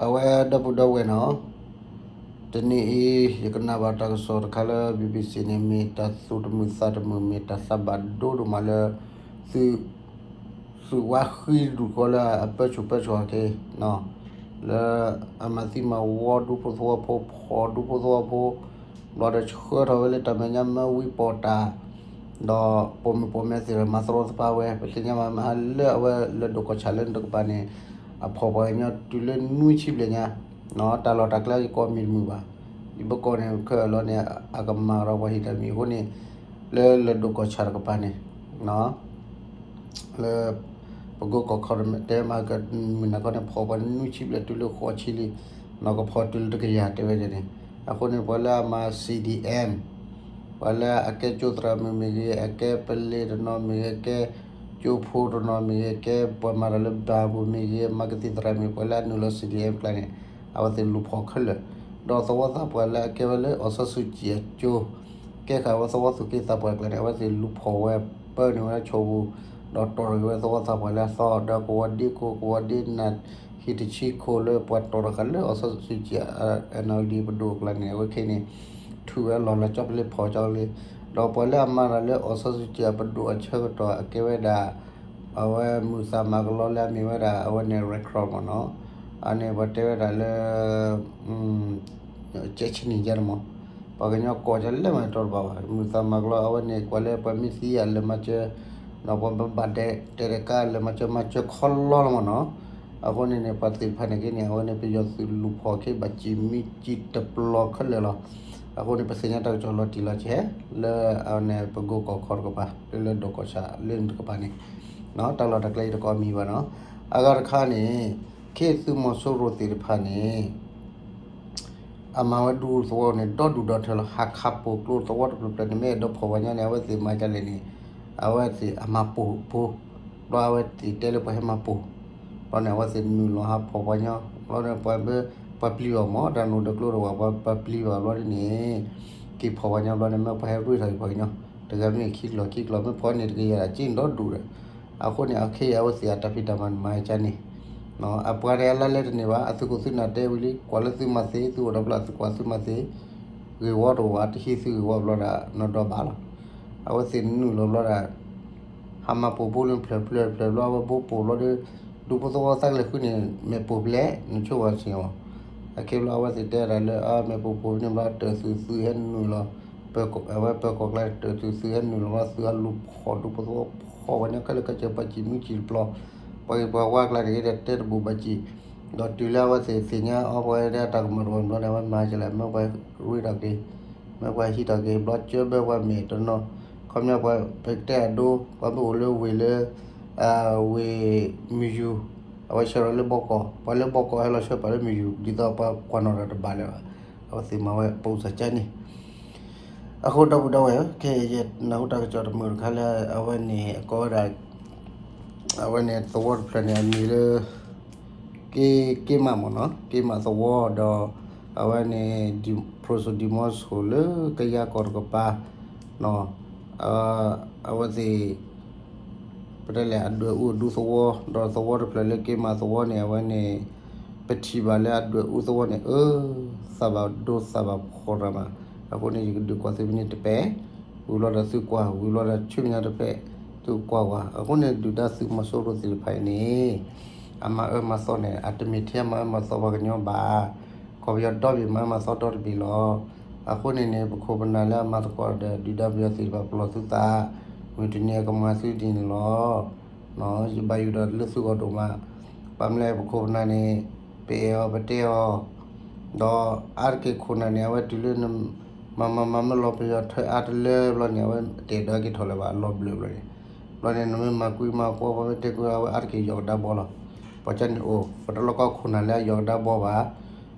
အဝဲဒီပုၢ်ဒီဝဲၢ်နီၤ, တနံၤအံၤ ယကနၣ်ဘၣ်တၢ်ကစီၣ်တခါလၢ ဘံဘံစံန့ၣ် မ့ၢ်တၢ်သူၣ်တမုာ်သးတမုာ် မ့ၢ်တၢ်သးဘၣ်ဒိဒိၣ်မးလၢ သုး သုးဝါဃံတဒူၣ်ဃီလၢအပၢဆူၣ်ပၢဆှီၣ်က့ၤ လၢအမၤသံမၤဝီဒူဖိသဝီဖိ ဖီၣ်ဒူဖိသဝီဖိ ဘျီဒီးဆှၢထီၣ်ဝဲလၢတၢ်မဲာ်ညါမၢဝံပီၢ်တၢ် ဒီးပိာ်မုၣ်ပိာ်မၢၤသ့ၣ်တဖၣ်မၤသရီသပါဝဲ ပသ့ၣ်ညါဘၣ်မးလၢအဝဲလၢဒိၣ်ကီၢ်ဆၣ်လၢန့ၣ်တကပၤန့ၣ် အဖီၣ်ပှၤကညီတုၤလၢနွံဆံဘျဲၣ်ညါ, တၢ်လီၢ်တၢ်ကျဲယကိးမံၤတမုာ်ဘၣ်, ယဘၣ်ကိးန့ၣ်ခဲအံၤလီၤန့ၣ် အကမၤဒီးပှၤဟံၣ်တၢ်မံၤအဃိန့ၣ် လၢလၢဒိၣ်ကီၢ်ဆၣ်တကပၤန့ၣ် လၢ ပကိးကီၢ်ခီၣ်တဲမၤကမုၢ်နၤခီန့ၣ် ဖီၣ်ပှၤနွံဆံဘျဲၣ်တုၤလၢဃိးဆံလံ, နီၢ်ကဖီၣ်တုၤလၢတကယၤတဲဝဲဒၣ်န့ၣ်, အဃိန့ၣ် ပှၤလၢအမၤ စီၣ်ဒံၣ်အ့ၣ် ပှၤလၢအကဲကၠိသရၣ်မုၣ်မ့ၢ်ဂ့ၤ, အကဲပလံၤတနီၤမ့ၢ်ဂ့ၤ, ကဲကၠိဖိတနီၤမ့ၢ်ဂ့ၤ, ကဲပှၤမၤတၢ်လၢဘၣ်ပူၤမ့ၢ်ဂ့ၤ, မၤကသံၣ်သရၣ်မ့ၢ် ပှၤလၢအနုာ်လီၤ စီၣ်ဒံၣ်အ့ၣ် ကျါန့ၣ် အဝဲသ့ၣ်လူၤဖီၣ်ခဲလၢာ်, ဒီးသဝီသးပှၢ်လၢအကဲဝဲလၢ အောင်ဆန်းစုကြည် အကၠိ ကဲဃာ်ဝဲသဝီသူၣ်က့သးပှၢ်ကျါန့ၣ် အဝဲသ့ၣ်လူၤဖီၣ်ဝဲပၢန့ၢ်ဝဲဒၣ်ဆိပူၤ, ဒီးတီၢ်ထီၣ်က့ၤဝဲသဝီသးပှၢ်လၢအသီ ဒီးကဝီၤဒ့ခိၣ် ကဝီၤဒ့နၢ် ဟံၣ်တဆံခိၣ်လၢပှၤတီၢ်ထီၣ်ဃာ်လၢ အောင်ဆန်းစုကြည် အ NLD ပဒိၣ်အကျါန့ၣ် အဝဲခဲအံၤန့ၣ် ထုးဝဲလီၤလီၤ ကၠီပလ့ဖီၣ်ကၠီလ့, ဒီးပှၤလၢအမၤတၢ်လၢ အောင်ဆန်းစုကြည် အပဒိၣ်အဆၢကတီၢ်အကဲဝဲဒၣ် အဝဲမုၢ်သၣ်မၤကလီလၢအမ့ၢ်ဝဲဒၣ် အဝဲန့ၣ် Red Cross မ့ၢ်နီၤ, အန့ၣ်ပှၤတဲဝဲဒၣ်လၢ ကဲးဆနံၣ်ကဲန့ၣ်မ့ၢ် ပှၤကညီကိးကလဲၣ်မးတီတဘၣ်ဘၣ် မုၢ်သၣ်မၤကလီ အဝဲန့ၣ် ကွၢ်လၢပှၤမ့ၢ်သံအလၢာ်မၤစၢၤ, ဒီးပှၤဘၣ်ဒဲးတဲတကါလၢာ်မၤစၢၤ မၤစၢၤခီလီလီၤမ့ၢ်နီၤ, အဃိန့ၣ်န့ၣ် ပှၤသ့ၣ်တဖၣ်န့ၣ်က့န့ၣ် အဝဲန့ၣ် ပယီၤသုးလူၤဖီၣ်က့ၤဘၣ်စံၣ်မံစံၣ်တပျီၤခဲလၢာ်လီၤ, အဃိန့ၣ် ပသ့ၣ်ညါတၢ်ကစီၣ်လီၤတံၢ်လီၤဆဲး လၢအန့ၣ် ပကိးကီၢ်ခီၣ်တကပၤ လၢလၢဒိၣ်ကီၢ်ဆၣ်လၢန့ၣ်တကပၤန့ၣ် တၢ်လီၢ်တၢ်ကျဲယတကိးမံၤဘၣ်နီၤ, အဂၤတခါန့ၣ် ခ့သုးမီၤစိရိၤသ့ၣ်တဖၣ်န့ၣ် အမၤဝဲဒူသဝီန့ၣ် ဒီဒူၣ်ဒီထၢလီၤ ဟးခးပိာ်ကျိသဝီတဖျၢၣ်ဖျၢၣ်န့ၣ် မ့ၢ်အဲၣ်ဒိးဖီၣ်ပှၤကညီန့ၣ် အဝဲသ့ၣ်မၤဒ်လဲၣ်န့ၣ် အဝဲသ့ၣ်အမၤပိာ်ပိာ် ဘျီအဝဲသ့ၣ်တဲလၢပှၤဟဲမၤပိာ် ဘျီန့ၣ် အဝဲသ့ၣ်နုာ်လီၤဟးဖီၣ်ပှၤကညီ ဘျီန့ၣ် ပှၤပျံၤအီၤမ့ၢ် တၢ်နူၤဒီးကျိတဝၢ် ပှၤပျံၤအီၤဘျီဒ်န့ၣ် က့ၤဖီၣ်ပှၤကညီဘျီန့ၣ် မ့ၢ်ပှၤဟဲရ့ထီၣ်က့ၤပှၤကညီ တဂၤမ့ၢ်ခံကလီၢ်ခံကလီၢ် မ့ၢ်ဖီၣ်န့ၢ်တကယၤ က့ၤဒီဒူၣ်ဒီး အဃိန့ၣ် အခ့အံၤအဝဲသ့ၣ်အတၢ်ဖံးတၢ်မၤန့ၣ်မၤကန့ၣ် အပှၤတဂၤလၢလဲတန့ၢ်ဘၣ် အသုးခိၣ်သုးနၢ်တဲဝံၤလံ ကွၢ်လၢသုမၤသ့ သုအိၣ်ဒီးပျၢ်သုကွၢ်သုမၤသ့ ဂ့ၢ်ဝီတအိၣ်ဘၣ် တဟံးသုဂ့ၢ်ဝီဘျီဒီး နီၢ်ဒီဘၣ်လီၤ အဝဲသ့ၣ်နုာ်လီၤဘျီဒီး ဟးမၤပိာ်ပိာ်လၢဖျၢၣ်ဖျၢၣ်ဖျၢၣ်ဘျီ အဝဲဘိပိာ်ဘျီဒီး ဒူဖိသဝီသးကလဲၤဃုန့ၣ် မဲာ်ပိာ်ဖျဲး နဆိဝဲစ့ၢ်ကီး အခဲဘျီအဝဲသ့ၣ်တဲဒၣ်လၢ အမဲာ်ပိာ်ပိာ်ဖဲန့ၣ်ဘျီ တၢ်သုးသုးဟဲနုာ်လီၤ အဝဲပၢၤကီၢ်ကျါ တၢ်သုးသုးဟဲနုာ်လီၤဘျီ သုးအလူၤဖီၣ်ဒူဖိသဝီဖီၣ်ပှၤကညီခဲလၢာ်ခဲဆ့ ပှၤစံၣ်မံစံၣ်တပျီၤ ပှၤဂ့ၤပှၤဝါကျါန့ၣ်က့ဒီး တဲတဘူၣ်ဘၣ်စံၣ် ဒီးတုၤလၢအဝဲသ့ၣ်သ့ၣ်ညါအီၤပှၤဒၣ်တၢ်ကမၣ်တဝီဘျီန့ၣ် အဝဲမၤကလဲၣ် မ့ၢ်ပှၤရ့ထီၣ်က့ၤ မ့ၢ်ပှၤဟံးထီၣ်က့ၤ ဘျီကၢဘၢပှၤမဲာ်တနီၤ ခီပညီပှၤပတဲအဒိ ပှၤမ့ၢ်အိၣ်လၢဝ့ၢ်လၢ ဝ့ၢ်မုၢ်ယူၤ အဝဲဆှၢလီၤလၢဘီကီၢ် ပှၤလၢဘီကီၢ်ဟဲလီၤဆှၢပှၤလၢမုၢ်ယူၤ ဒ်သိးပှၤကွၢ်နီၣ်တၢ်တဘၣ်လၢၤဘၣ် အဝဲသ့ၣ်မၤဝဲပူၤစၢ်ကၠါန့ၣ် အဃိဒီပုၢ်ဒီဝဲၢ် ခဲအံၤယနၢ်ဟူတၢ်ကစီၣ်တမုာ်တခါလၢ အဝဲန့ၣ်အကိးဝဲဒၣ် အဝဲန့ၣ်သဝီတဖျၢၣ်န့ၣ် အမံၤလၢ က့ က့မးမ့ၢ်နီၤ က့မးသဝီဒီး အဝဲန့ၣ် ဖရူစိၤဒံမီစိၤလၢကယၤကီၢ်တကပၤ အဝဲသ့ၣ် ပတဲလဲၣ် အဒွဲၣ်အူအဒူသဝီ ဒီးသဝီတဖျၢၣ်လၢက့မးသဝီန့ၣ် အဝဲန့ၣ် ပထံၣ်ဘၣ်လၢအဒွဲၣ်အူသဝီန့ၣ် အၢ သးဘၣ်ဒိသးဘၣ်ဖှီၣ်တၢ်မး အဃိန့ၣ် ယကဒုးကွၢ်သုဖဲန့ၣ်တပဲာ် ဝံၤဘျီဒီးသုကွၢ် ဝံၤဘျီဒီးဆူမဲာ်ညါတပဲာ် သုကွၢ်ကွၢ် အဃိန့ၣ် ဒုၣ်ဒါသုးမီၤစိရိၤသ့ၣ်တဖၣ်အံၤန့ၣ် အမၤအၢမၤသီန့ၣ် အတမ့ၢ်ထဲအမၤအၢမၤသီပှၤကညီဘၣ် ကီၢ်ပယီၤဒီဘ့ၣ်မၤအၢမၤသီဒီတဘ့ၣ်လီၤ. အဃိန့ၣ်န့ၣ် ပခိၣ်ပနၢ်လၢအမၤသကိးဒီး ဒုၣ်ဒါပယီၤသ့ၣ်တဖၣ်ပလီၢ်သုသး မုၢ်တနံၤအကမၤသုဒ်န့ၣ်လီၤ. ယဘၣ်ယိၣ်ဒီးလၢသုဂီၢ်ဒိၣ်မး, ဘၣ်မနုၤလဲၣ် ပခိၣ်ပနၢ်န့ၣ် ပအဲၣ်အီၤပတဲအီၤ, ဒီးအါတက့ၢ်ခိၣ်နၢ်န့ၣ် အဝဲတုၤလၢ မၤမၤမၤမ့ၢ်လီၤပယီၤထၢအါတလၢဘျီန့ၣ် အဝဲတအဲၣ်ဒိးက့ၤထီၣ်လၢၤဘၣ် အလီၤဘျၢဘျီန့ၣ်, ဘျီန့ၣ် နမ့ၢ်မၤကွံမၤကွီပှၤမ့ၢ်တဲကွံ အဝဲအါတက့ၢ်ယီၢ်ကဒါဘီလီၤ. ပှၤကန့ၣ်အိၣ် ပတလိၣ်ကီခိၣ်နၢ်လၢအယီၢ်ကဒါဘီဘၣ်,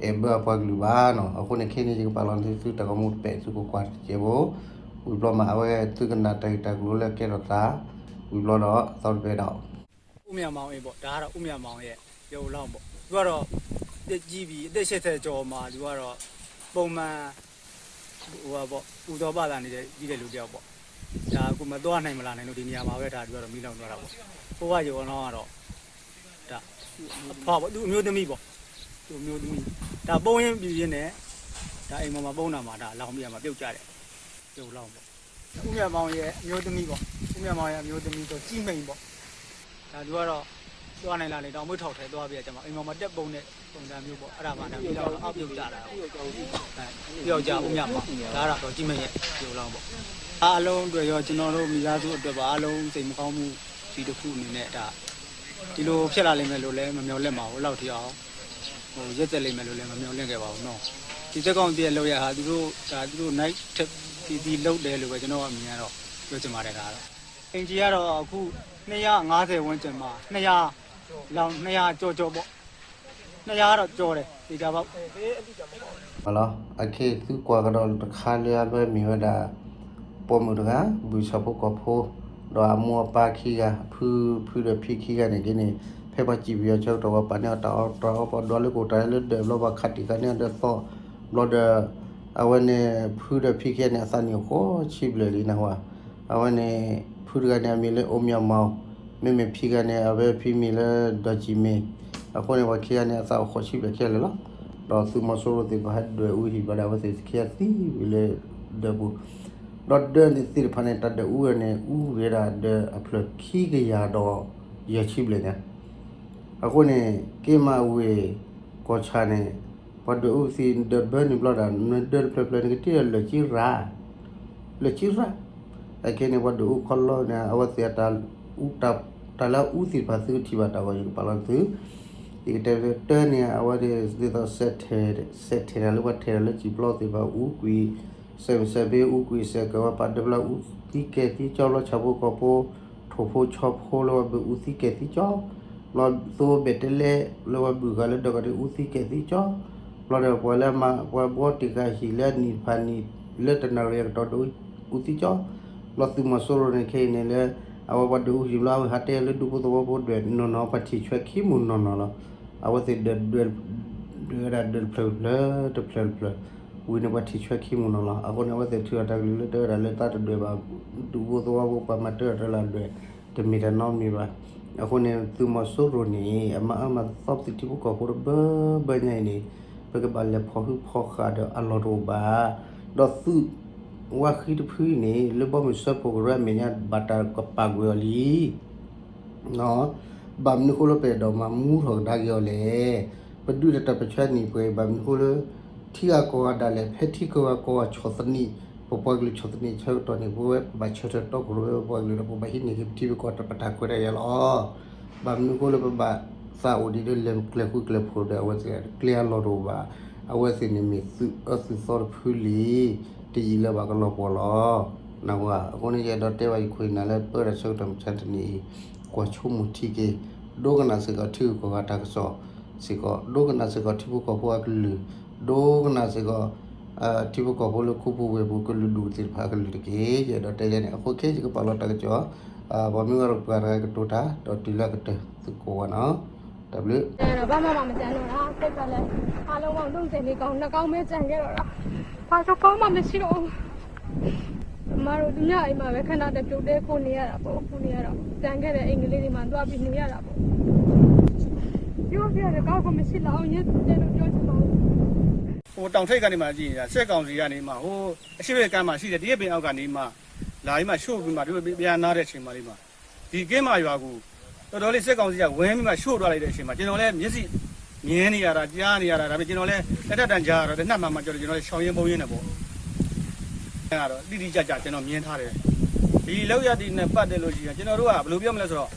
အဲၣ်ဘၢအပှၤကလုာ်ဘၣ်နီၤ. အဃိန့ၣ်ခဲန့ၣ် ယကပာ်လီၤန့ၢ်သုတၢ်ဂီၤမူတပဲာ် သုကကွၢ်တစဲးဖိ, ဝံၤဘျီမး အဝဲသုကနၣ်တၢ်ဂ့ၢ်တၢ်ကျိၤလၢကဲထီၣ်သး, ဝံၤဘျီဒီးသီတပဲာ်ဒီး ဦးမြမောင်အေးပေါ့ ဒါကတော့ ဦးမြမောင်ရဲ့ ရုပ်အလောင်းပေါ့ သူကတော့ အသက်ကြီးပြီ အသက်ရှစ်ဆယ်ကျော်မှာ သူကတော့ ပုံမှန် ဟိုဟာပေါ့ ဦးသောဘသံနေတဲ့ ကြီးတဲ့လူတစ်ယောက်ပေါ့ ဒါအခုမသွားနိုင်မလာနိုင်လို့ ဒီနေရာမှာပဲထား သူကတော့မီးလောင်သွားတာပေါ့ ဟိုကရုပ်အလောင်းကတော့ ဒါ အဖွားပေါ့ သူ့အမျိုးသမီးပေါ့ မျိုးသမီး ဒါပုံရိပ်ယူရင်နဲ့ ဒါအိမ်ပေါ်မှာပုံနာမှာ ဒါလောင်းပြရမှာ ပြုတ်ကျတယ် ပြုတ်လောင်းပေါ့ ဦးမြတ်မောင်ရဲ့အမျိုးသမီးပေါ့ ဦးမြတ်မောင်ရဲ့အမျိုးသမီး ဒေါ်ကြီးမိန်ပေါ့ ဒါသူကတော့ သွားနိုင်လာလေ တောင်မွေးထောက်ထဲသွားပြရကျမ အိမ်ပေါ်မှာတက်ပုံနဲ့ပုံစံမျိုးပေါ့ အဲ့ဒါမှဒါမျိုးတော့အောက်ပြုတ်ကျတာပေါ့ ပြောက်ကျဦးမြတ်မောင် ဒါကတော့ဒေါ်ကြီးမိန်ရဲ့ပြုတ်လောင်းပေါ့ အားလုံးအတွက်ရောကျွန်တော်တို့မိသားစုအတွက်ပါအားလုံးစိတ်မကောင်းမှုကြီးတစ်ခုအနေနဲ့ဒါဒီလိုဖြစ်လာလိမ့်မယ်လို့လည်းမမျှော်လင့်ပါဘူးလောက်ထိအောင် ဟိုရက်သက်လိမ့်မယ်လို့လည်းမမျှော်လင့်ခဲ့ပါဘူးနော်ဒီစစ်ကောင်စီရဲ့လုပ်ရပ်ဟာသူတို့ဒါသူတို့ night ထပ်ပြီးပြီးလုပ်တယ်လို့ပဲကျွန်တော်အမြင်ကတော့ပြောချင်ပါတယ်ဒါကတော့အင်ဂျီကတော့အခုနှစ်ရာငါးဆယ်ဝန်းကျင်မှာနှစ်ရာလောက်နှစ်ရာကျော်ကျော်ပေါ့နှစ်ရာတော့ကျော်တယ်သေချာပေါက် လီၤ အခဲသုကွၢ်ကဒီးတခါလၢအဘၢမံၤဝဲဒၣ် ပိာ်မုၣ်တဂၤ ဘုၣ်ဆၣ်ဖိကီၢ်ဖိ ဒီးအမိၢ်အပၢ်ခံဂၤ ဖုဖုဒီးဖံခံဂၤန့ၣ်က့န့ၣ် ဖဲပှၤစံးပယီၤဆၢကတီၢ်ဝဲပာ်န့ၢ်အီၤတၢ်အီၣ်တၢ်အီ ပှၤဒွးလၢကိၢ်တၢ်လၢဒၢးဘျီပှၤခးတံာ်ဃာ်န့ၢ်အီၤဒီးသီၣ် ဘျီဒီး အဝဲန့ၣ် ဖုဒီးဖံခံဂၤန့ၣ် အသးနံၣ်အိၣ်ဃိးဆံဘျဲၣ်လံနဟါ အဝဲန့ၣ် ဖုတဂၤန့ၣ် အမံၤလၢ အိၣ်မၠၣ်မီၣ် မ့မ့ၢ်ဖံဂၤန့ၣ် အဝဲဖံမံၤလၢ ဒီးကံမ့ၢ် အဃိန့ၣ် ပှၤခံဂၤန့ၣ် အသးအိၣ်ဃိးဆံဘျဲၣ်ခဲလၢာ်လီၤ. ဒီးသုးမီၤစိရိၤသ့ၣ်တဖၣ်ဟဲဒွဲၣ်အူဟံၣ်ဘျီဒီး အဝဲသ့ၣ်ခံဂၤသံဝံၤလၢဒၢးပူၤ ဒီးဒၢးန့ၣ်သ့ၣ်တဖၣ်န့ၣ် တၢ်ဒွဲၣ်အူဝဲန့ၣ် အူဝဲဒၣ်ဒၢးအဖျၢၣ်ခံကယၤဒီးယဲၢ်ဆံဘျဲၣ်ညါ အဃိန့ၣ် က့မးဝ့ၢ် ကီၢ်ဆၣ်န့ၣ် ပှၤဒွဲၣ်အူသံဒီးဘၢန့ၣ်ဘျီဒီး နဒၢးတဖျၢၣ်ဖျၢၣ်န့ၣ် ကတ့ၢ်ဒီးလၢာ်ကံရၣ် လၢာ်ကံရၣ် အခဲန့ၣ် ပှၤဒွဲၣ်အူခီလီန့ၣ် အဝဲသ့ၣ်အတၢ်အူ တၢ်လၢအအူသ့ၣ်တဖၣ်သုကထံၣ်ဘၣ်တၢ်ဂီၤ ယကပာ်လီၤသု ယကတဲတၢ်န့ၣ် အဝဲသ့ၣ်ဒ်သိးစဲးထဲး စဲးထဲးတၢ်လၢပှၤထဲးတၢ်လၢစံာ်ပျီသ့ၣ်တဖၣ်အူကွံာ် စဲးမုၢ်စဲးဘ့အူကွံာ် စဲးကဝဲၤပာ်ဒၢးဖျါအူသံကဲသံကၠီ ဘျီဆၣ်ဖိကီၢ်ဖိ ထိၣ်ဖိဆီဖိလၢပှၤဘုၣ်အူသံကဲသံကၠီ ဘျီသိဘဲၣ်တဲလဲၣ် လၢပှၤဘုၣ်ဃာ်လၢဒီးကဒီးအူသံကဲသံကၠီ ဘျီဒီးပှၤလၢမၤ ပှၤဘှီတ့ၢ်ဃာ်ဟံၣ်လၢနံၣ်တဖၣ်နံၣ် လၢတနၣ်ရံၣ်အကတီၢ်ဒီးအူသံကၠီ ဘျီသုးမီၤစိရိၤန့ၣ်ခဲအံၤန့ၣ်လၢ အဝဲပှၤဒွဲၣ်အူဟံၣ်ဘျီ အဝဲဟးတဲလၢဒူဖိသဝီဖိဒွဲၣ်နီၢ်နီၢ် ပှၤထံၣ်ဆွဲခံမုၢ်နီၢ်နီၢ်လီၤ. အဝဲသ့ၣ်ဒွဲၣ် ဒွဲၣ်ဝဲဒၣ်ဒွဲၣ်တဖျၢၣ်တဖျၢၣ် တဖျၢၣ်တဖျၢၣ် ဝံၤန့ၣ်ပှၤထံၣ်ဆွဲခံမုၢ်နီၢ်လီၤ. အဃိန့ၣ် အဝဲသ့ၣ်ထုးထီၣ်တၢ်ကလုၢ်လၢတဲဝဲဒၣ်လၢသးတဒွဲၣ်ဘၣ် ဒူဖိသဝီဖိပှၤမၤတၢ်တၢ်လၢအဒွဲၣ် တမ့ၢ်တၢ်နီတမံၤဘၣ်. အဃိန့ၣ် သုးမီၤစိရိၤန့ၣ် အမၤအါမၤသီပသုးထံဖိကီၢ်ဖိတဘျီဘျီညါအံၤန့ၣ် ပကဘၣ်လဲၤဖီၣ်ဟုဖီၣ်ဃာ်ဒီးအလီၢ်တအိၣ်ဘၣ်. ဒီးသုးဝါဃံတဖုအံၤန့ၣ် လၢဘီမုၢ်စၢဖှိၣ်ကရၢအမဲာ်ညါဘၣ်တၢ်ကပာ်ကွံာ်အီၤလံ ဘၣ်မနုၤဃိလၢပအဲၣ်ဒိးမၤမူထီၣ်ကဒါက့ၤအီၤလဲၣ်. ပဒုးတၢ်တၢ်ပၢၢ်ဆၢနံၣ်ပှဲၤ ဘၣ်မနုၤဃိလၢ ထံဂၤကီၢ်ဂၤဒၣ်လဲာ် ဖဲထံကီၢ်ဂၤကီၢ်ဂၤဆီၣ်သနံး ပပှၤကလုာ်ဆီၣ်သနံးဆၢကတီၢ်န့ၣ် ပဝဲပဘၣ်ဆၢထၢၣ်တီခိၣ်ရိၣ်ဝဲပပှၤကလုာ်ဒီး ပဘၣ်ဟံးန့ၢ်က့ၤပထံပကီၢ်တၢ်ပတၢ်ခွဲးတၢ်ယာ်လီၤ. ဘၣ်မနုၤဃိလၢပဘၣ်သးအိၣ်ဒံးလၢလဲၤကျဲၤဃုကျဲၤဖိးဒီး အဝဲသ့ၣ်ကျဲအလီၢ်တအိၣ်ဘၣ်. အဝဲသ့ၣ်န့ၣ်မ့ၢ်သုးအၢသုးသီတဖုလံ တယံာ်လၢဘၣ်ကလီၤပှီၢ်လီၤ. နၢ်ဟူဧါ. အဃိန့ၣ် ယအဲၣ်ဒိးတဲဘၣ်ယခိၣ်ယနၢ်လၢ ပၢတၢ်ဆၢကတီၢ်မုၢ်ဆါတနံၤအံၤ ကွၢ်ဆိကမိၣ်ထံက့ၤ ဒိကနၣ်စ့ၢ်ကီးထံဂုၤကီၢ်ဂၤတၢ်ကစီၣ်စ့ၢ်ကီး ဒိကနၣ်စ့ၢ်ကီးထံဖိကီၢ်ဖိအကလုၢ် ဒိကနၣ်စ့ၢ်ကီး ထံဖိကီၢ်ဖိလၢခူပူၤဝဲၢ်ပူၤကလုာ်ဒူၣ်သ့ၣ်တဖၣ်အကလုၢ်တက့ၢ်. ယအဲၣ်ဒိးတဲယဲန့ၣ် အဃိခဲယကပာ်လီၤတၢ်ကစီၣ် ပှၤမ့ၢ်ဂၤဒီးပှၤတဂၤကတိၤတၢ် ဒီးတုၤလၢအကတၢၢ်သုကိးဂၤနီၤ တၢ်ဘျုး ဘာမှမကျန်တော့တာ စိတ်ကလည်း အားလုံးပေါင်း သုံးဆယ်လေးကောင်း နှစ်ကောင်းပဲ ကျန်ခဲ့တော့တာ ဘာတစ်ကောင်းမှ မရှိတော့ဘူး အမတို့ သူများအိမ်မှာပဲ ခဏတဖြုတ်တည်း ကိုယ်နေရတာပေါ့ ကိုယ်နေရတော့ ကျန်ခဲ့တဲ့ အိမ်ကလေးတွေမှာ သွားပြီးနေရတာပေါ့ ပြောစရာတကောင်းကို မရှိတော့ဘူး ညစ်တယ်လို့ ပြောချင်ပါဘူး ဟိုတောင်ထိပ်ကနေမှကြည့်နေတာစစ်ကောင်စီကနေမှဟိုအရှေ့ဘက်ကမ်းမှာရှိတဲ့တရုတ်ပင်အောက်ကနေမှလာပြီးမှရှို့ပြီးမှတို့ဘုရားနားတဲ့အချိန်မှာလေးမှာဒီကင်းမရွာကိုတော်တော်လေးစစ်ကောင်စီကဝင်ပြီးမှရှို့သွားလိုက်တဲ့အချိန်မှာကျွန်တော်လည်းမျက်စိမြင်နေရတာကြားနေရတာဒါပေမဲ့ကျွန်တော်လည်းလက်ထက်တန်ကြားတော့တနတ်မှမှကြော်တယ်ကျွန်တော်လည်းရှောင်ရင်းပုန်းရင်းနဲ့ပေါ့အဲ့တော့တိတိကျကျကျွန်တော်မြင်ထားတယ်ဒီလောက်ရည်ဒီနဲ့ပတ်သက်လို့ရှိရင်ကျွန်တော်တို့ကဘယ်လိုပြောမလဲဆိုတော့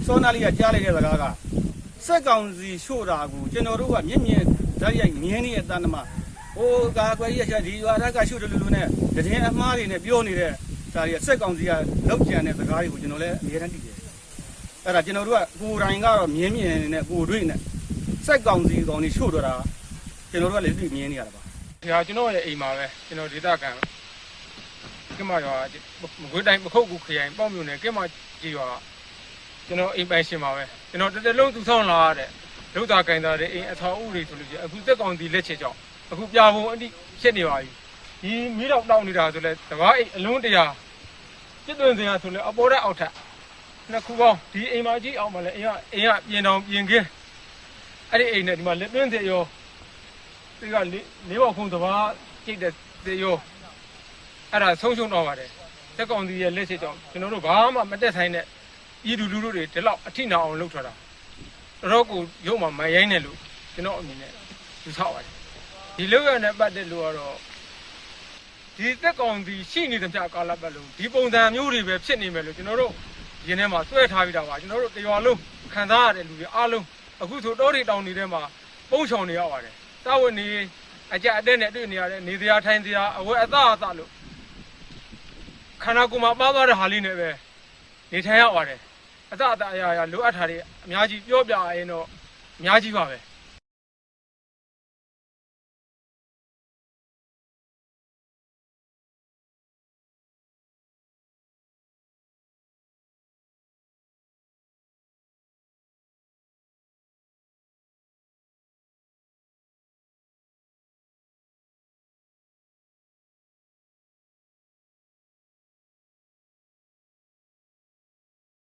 စောနာလီကကြားလိုက်တဲ့စကားကစစ်ကောင်စီရှို့တာကိုကျွန်တော်တို့ကမျက်မြင်ဓာတ်ရိုက်မြင်နေတဲ့အသံမှာဟိုကာကွယ်ရေးအရာဒီရွာထက်ကရှို့တယ်လို့လို့နဲ့သတင်းအမှားတွေနဲ့ပြောနေတဲ့ဒါတွေစစ်ကောင်စီကလောက်ကျန်တဲ့စကားတွေကိုကျွန်တော်လည်းအမြဲတမ်းသိတယ်အဲ့ဒါကျွန်တော်တို့ကကိုယ်တိုင်ကတော့မြင်မြင်နဲ့ကိုယ်တွေ့နဲ့စစ်ကောင်စီကောင်တွေရှို့တော့တာကျွန်တော်တို့ကလည်းတွေ့မြင်နေရတာပါဆရာကျွန်တော်ရဲ့အိမ်မှာပဲကျွန်တော်ဒေသခံကမရွာမကွေးတိုင်းပခုတ်ကူခရိုင်ပေါ့မြို့နယ်ကမကျေးရွာကျွန်တော်အိမ်ပိုင်ရှင်ပါပဲကျွန်တော်တတလုံးသူဆောင်လာတဲ့ဒုက္ခကံတာတွေအိမ်အထောင်အုပ်တွေဆိုလို့ရှိရင်အခုသက်ကောင်တီလက်ချက်ကြောင့်အခုပြာပုံအသည့်ဖြစ်နေပါပြီဒီမီးတော့တောင်းနေတာဆိုလဲတကားအိမ်အလုံးတရာစစ်တွင်းစင်ရဆိုလဲအပေါ်ဓာတ်အောက်ထပ်နှစ်ခုပေါင်းဒီအိမ်မကြီးအောက်မှာလဲအိမ်ကအိမ်ကပြင်တော်ပြင်ခင်းအဲ့ဒီအိမ်နဲ့ဒီမှာလက်တွင်းစင်ရော လေးပေါက်ခုံတံတား ကျိတ်တဲ့သစ်ရိုး အဲ့ဒါ ဆုံးရှုံးသွားပါတယ်။ စစ်ကောင်စီရဲ့ လက်ချက်ကြောင့် ကျွန်တော်တို့ ဘာမှမတတ်နိုင်တဲ့ ပြည်သူလူထုတွေ ဒီလောက် အထိနာအောင် လုပ်ထားတာ တော်တော်ကို ယုံမှမယိုင်းနဲ့လို့ ကျွန်တော်အနေနဲ့ ယူဆပါတယ်။ ဒီလုပ်ရပ်နဲ့ပတ်သက်လို့ကတော့ ဒီစစ်ကောင်စီရှိနေသမျှကာလပတ်လုံး ဒီပုံစံမျိုးတွေပဲဖြစ်နေမယ်လို့ ကျွန်တော်တို့ ရင်ထဲမှာစွဲထားပြီးတာပါ။ ကျွန်တော်တို့တစ်ရွာလုံး ခံစားရတဲ့လူတွေအားလုံး အခုဆို တောတွေတောင်တွေထဲမှာ ပုန်းရှောင်နေရပါတယ်။ စားဝတ်နေရေး အကျပ်အတည်းနဲ့တွေ့နေရတဲ့ နေစရာထိုင်စရာ အဝတ်အစားအစလို့ ခန္ဓာကိုယ်မှာပါသွားတဲ့ဟာလေးနဲ့ပဲ နေထိုင်ရပါတယ်။ အစစအရာရာ လိုအပ်တာတွေအများကြီး ပြောပြရရင်တော့ အများကြီးပါပဲ။